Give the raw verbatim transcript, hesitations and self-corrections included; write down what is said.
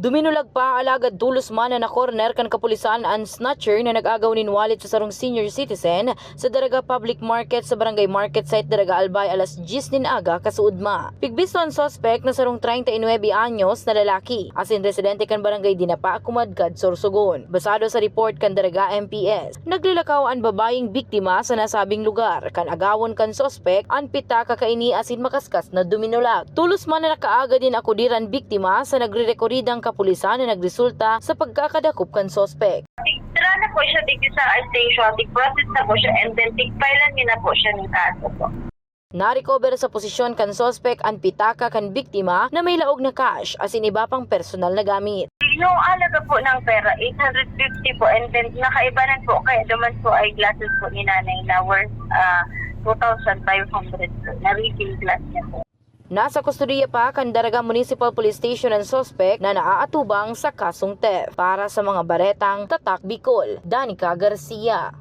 Duminulag pa, alagad tolos man na na-corner kan kapulisan an snatcher na nag-agaw nin wallet sa sarong senior citizen sa Daraga Public Market sa Barangay Market Site, Daraga, Albay, alas dyes nin aga kasuodma. Pigbisto an suspek na sarong treinta y nuebe anyos na lalaki, asin residente kan barangay Dinapa, Kumadkad, Sorsogon. Basado sa report kan Daraga M P S, naglalakaw an babayeng biktima sa nasabing lugar kan agawon kan suspek an pitaka kaini asin makaskas na duminulag. Tolos man na nakaaga din akudir an biktima sa nagrerekoridang kapulisan na nagresulta sa pagkakadakop kan suspek. Tigdara na po siya digdi sa station, tig-process na po siya, and then tigfilean niya na po siya ng kaso po. Narecover sa posisyon kan suspek an pitaka kan biktima na may laog na cash asin iba pang personal na gamit. Yung halaga po ng pera, eight hundred fifty po, and then nakaibanan po, kaya naman po ay glasses po ni nanay na worth uh, two thousand five hundred po, na refill glass niya po. Nasa kustodiya pa kan Daraga Municipal Police Station an suspek na naaatubang sa kasong theft. Para sa mga baretang Tatak Bicol, Danica Garcia.